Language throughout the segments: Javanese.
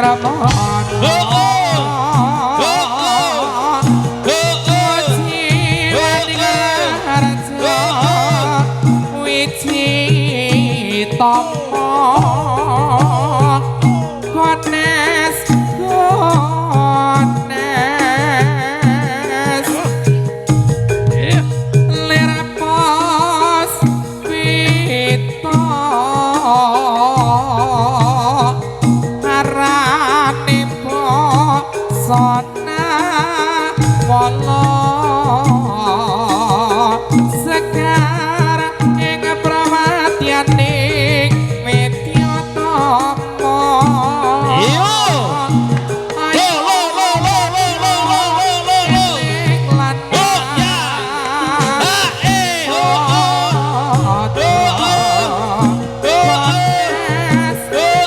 Ramana. Oh, oh. Oh, oh. Oh, oh. Wiji tomo kones kones lir pos pito arane pesona wala sekar ing prawatyaning Widyatama. Iya. Ayo Lo, lo, lo, lo, lo, lo, lo, lo, lo. eling lan Oh, ya. Ah, eh, oh, oh. Oh, oh. Oh, oh. Oh, oh.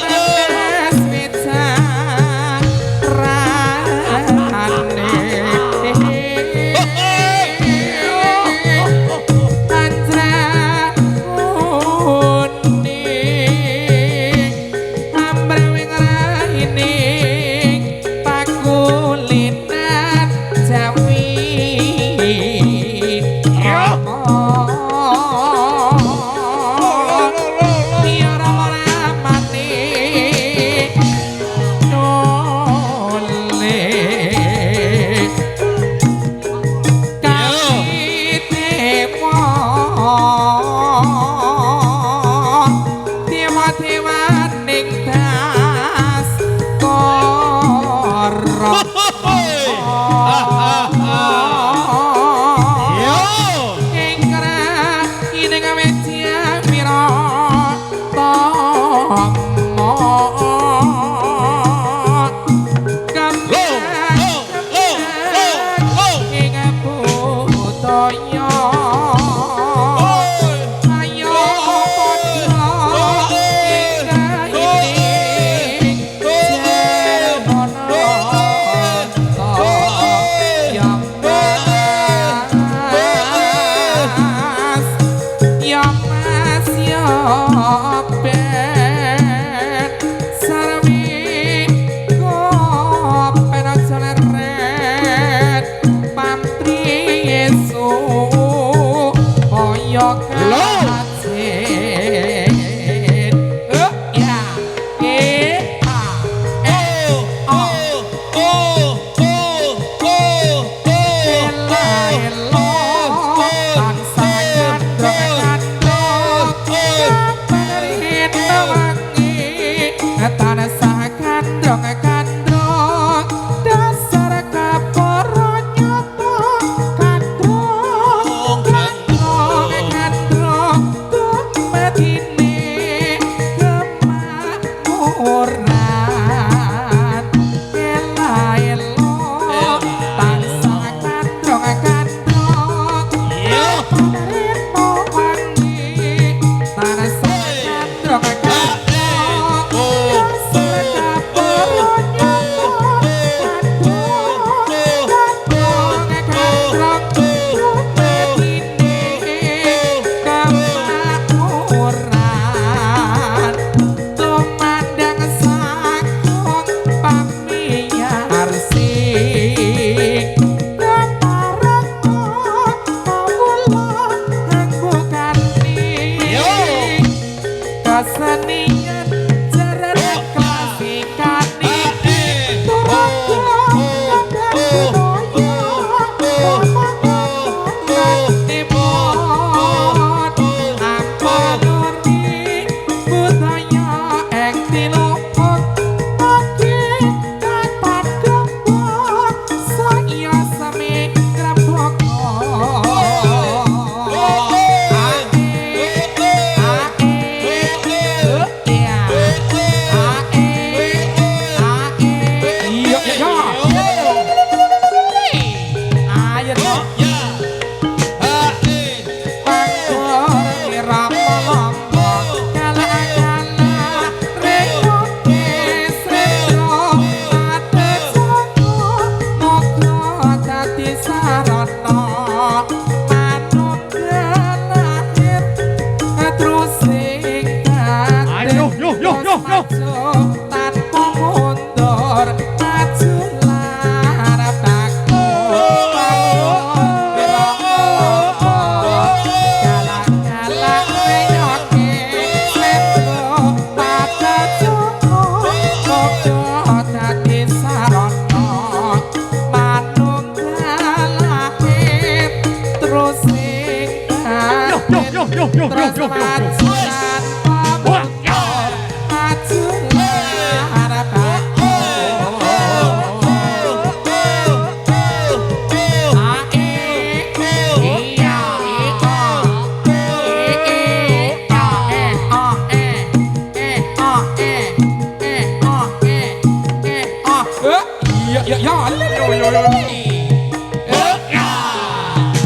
Ya ya. Yo yo yo.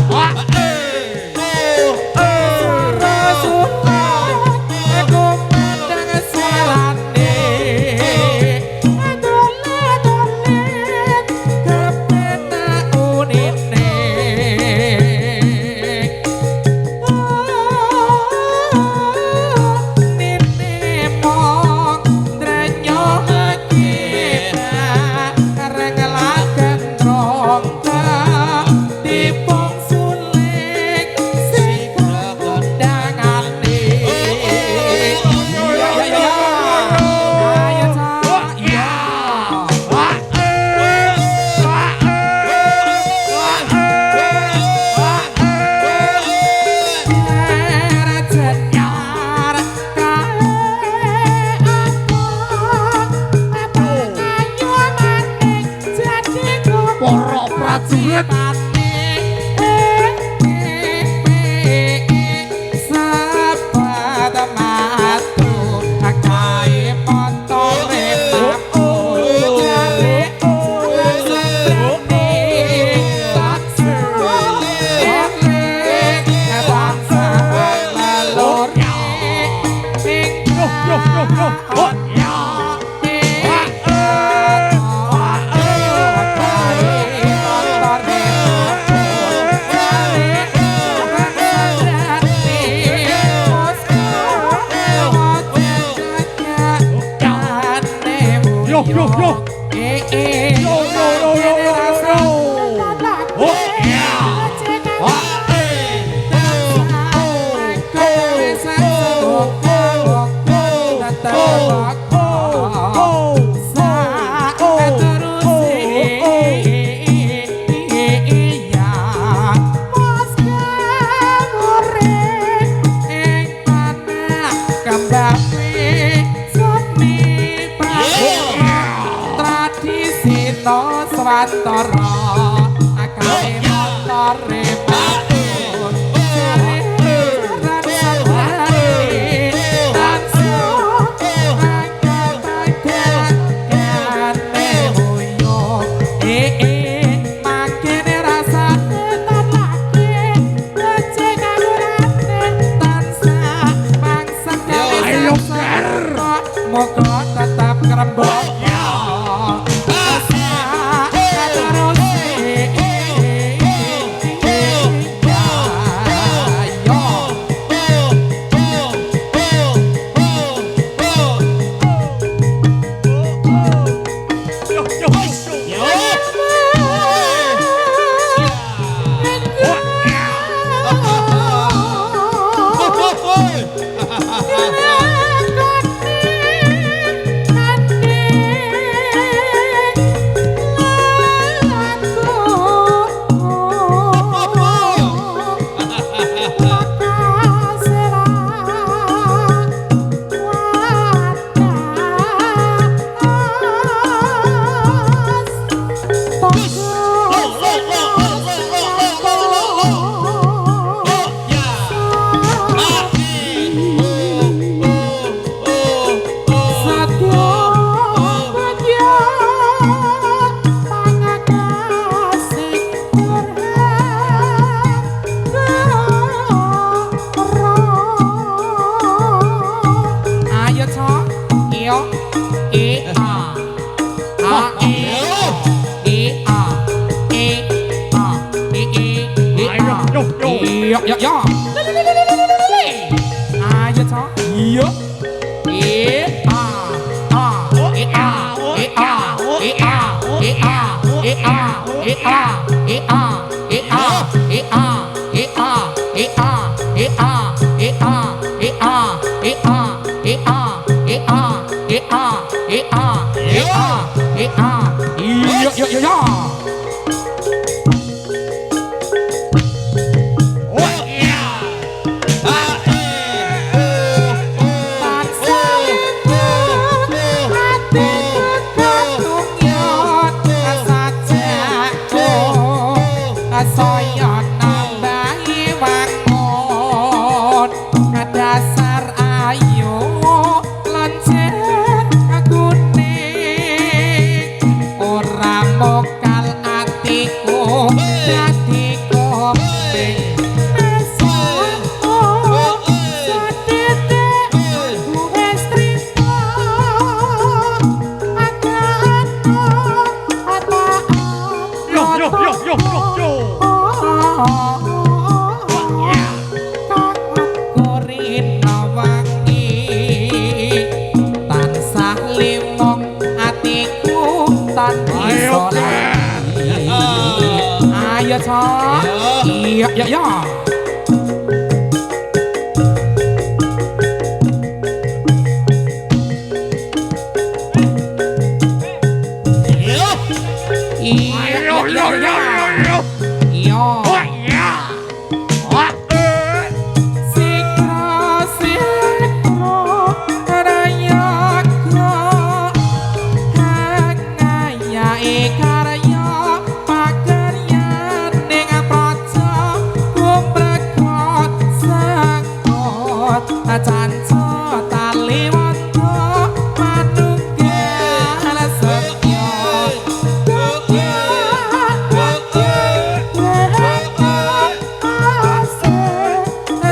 Para prajurit Yo yo yo. Yo yo yo yo yo yo. Oh ya. Swantara akale montore patut jare moga tetap krembok. Ora mung kanca. Iya iya iya. Yo. Iya iya iya. Iya. Sikra sikra karayakra hangaya karya pakaryan ning praja kumrekot sangkot canca taliwonta manunggal setya.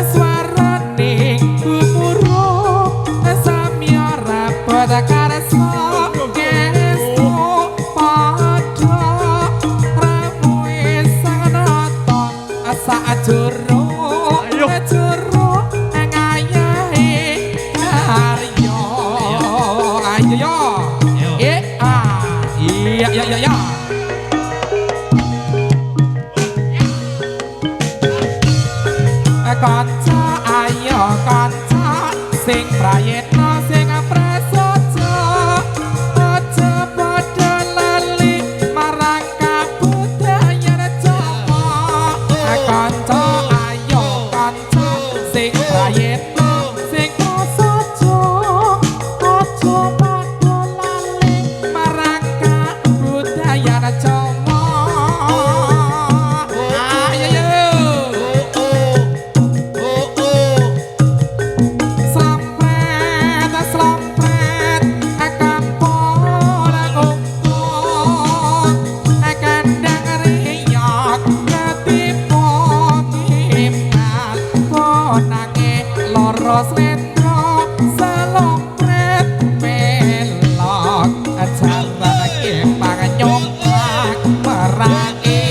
Suarane gumuruh samya rapet karsa gestu padha rawuhe sang nata sajuru juru ngayahe karya. Ayo yo. Eh ah. Iya iya iya iya. Kanca ayo kanca sing prayitna sing prasaja aja padha lali marang kabudayan Jawa. Kanca ayo kanca sing prayitna sing prasaja aja padha lali marang kabudayan Jawa. Ayo yo. Slompret, slompret, kampung ngumpul, kandang reyok ketipu ngimbal, konange loro slendro, selompret melok, jaran kepang nyongklak merake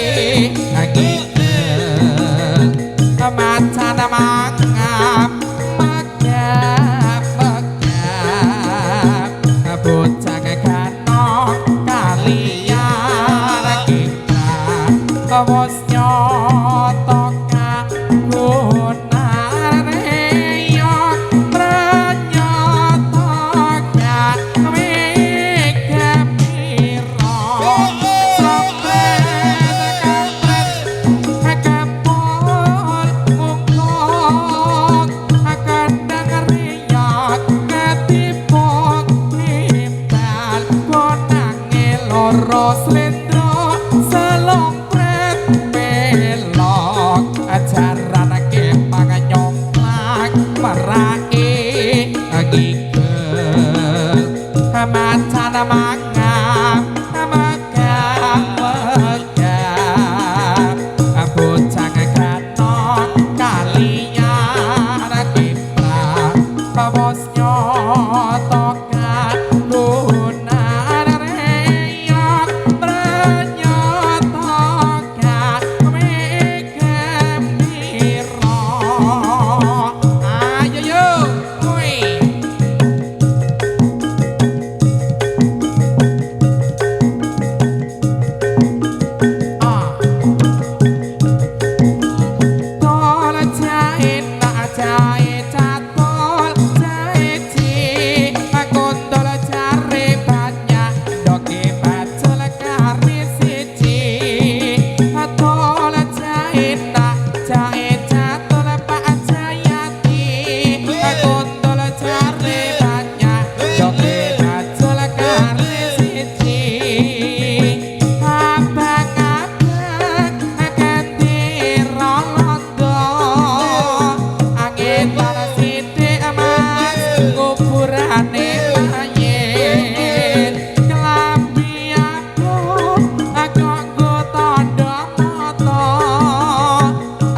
ngigel, macan mangap megap megap, bocah kanok kalian kita wis nyoto kagunane reyok pranyata gawe gembira. Slompret kampret kampung mungkung kandang reyok ketipu nimbal konange loro slendro selompret melok ajaran kepang nyongklak merake ngigel macan mangap megap megap bocah kanok kalian kiprah wis nyoto kagunan reyok pranyata gawe gembira. Ayo yo kuwi. Ah. Tol jae nak jae catol jae ci kondol jare banyak doke bacol kari siji. Tol jae nak jae catol Pak Jayati kondol jare banyak doke bacol kari siji. Abang-abang kendira londo angin lan sithik mas kuburane mayit kelambi abuh kok nggo tandha mata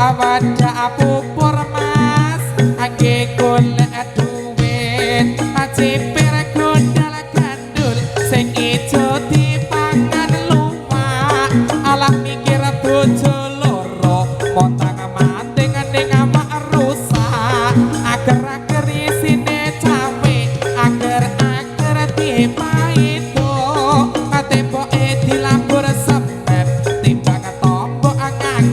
awadak pupur mas angge golek duwit cipir gondal gandul sing ijo dipangan luwak alah mikir bojo loro montang manting ning awak rusak ager-ager isine cawe ager-ager dipaido temboke dilabur semen timbang tombok nganggo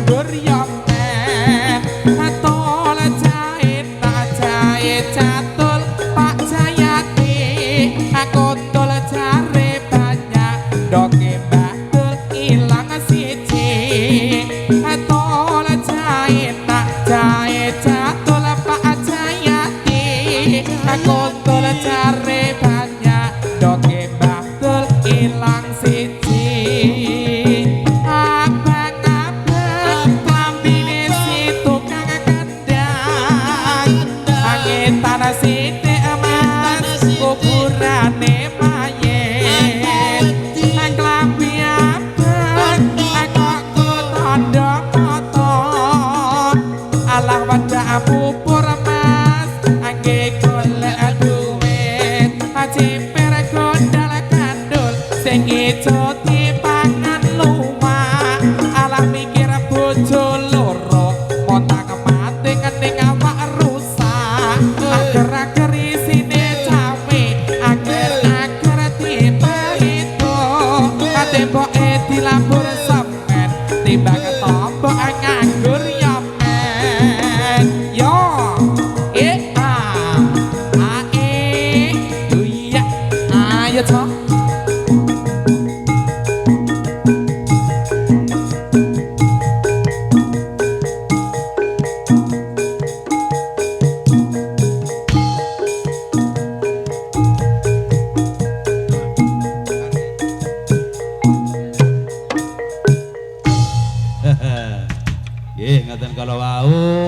Ndoke Mbah Dul ilang siji. Atol jae nak jae jatul Pak Jayati. Kontol jare banyak ndoke Mbah Dul ilang siji. Abang-abang klambine si tukang kendang. Angetan sithik mas kuburane mayit. Klambi abang kok tondo moto. Alah wadah pupur mas angge golek duit. Cipir gondal gandul sing ijo dipangan luwak. Alah mikir bojo loro montak mati ning awak rusak. Ager-ager isine cawe ager-ager dipeito. Temboke dilabur semen timbang tombok nganggur ya men. Yo e a a e iya ayo cok. Nggih, ngaten kala wau.